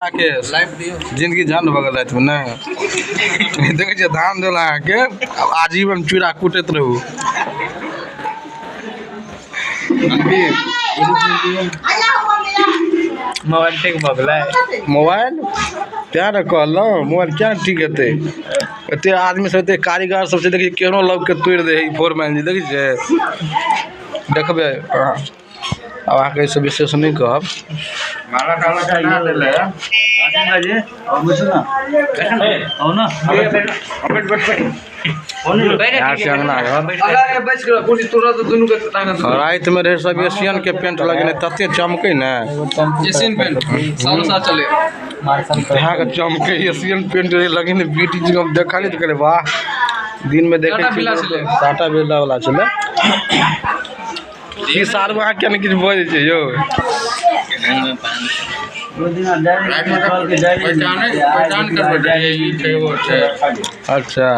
के जिंदगी जान भऽ गेल रातिमे ने। देखै छियै धान देल अहाँके, आब आजीवन चूड़ा कुटैत रहू। मोबाइल ठीक भऽ गेलै? मोबाइल तें ने कहलहुँ, मोबाइल किया ने ठीक हेतै? एते आदमी सब, एते कारीगर सब छै, देखै केहनो लग के तोड़ि दै है ई फोरमैन जी, देखै छियै? देखबै अहाँ। आब अहाँके एहिसँ विशेष नहि कहब। यहाँ से अंगना घर रातिमे रहे सब एशियन के पेंट लगेने, तते चमकै ने। एशियन पेंट सालों साल चले। के चमकै एशियन पेंट रहे लगेने, ब्यूटी जी हम देखली तऽ कहलियै वाह। दिन में देखै टाटा बिरला छलै। टाटा बिरला वाला छलै। ई साल अहाँ किया ने किछु बजै छै यौ? अच्छा।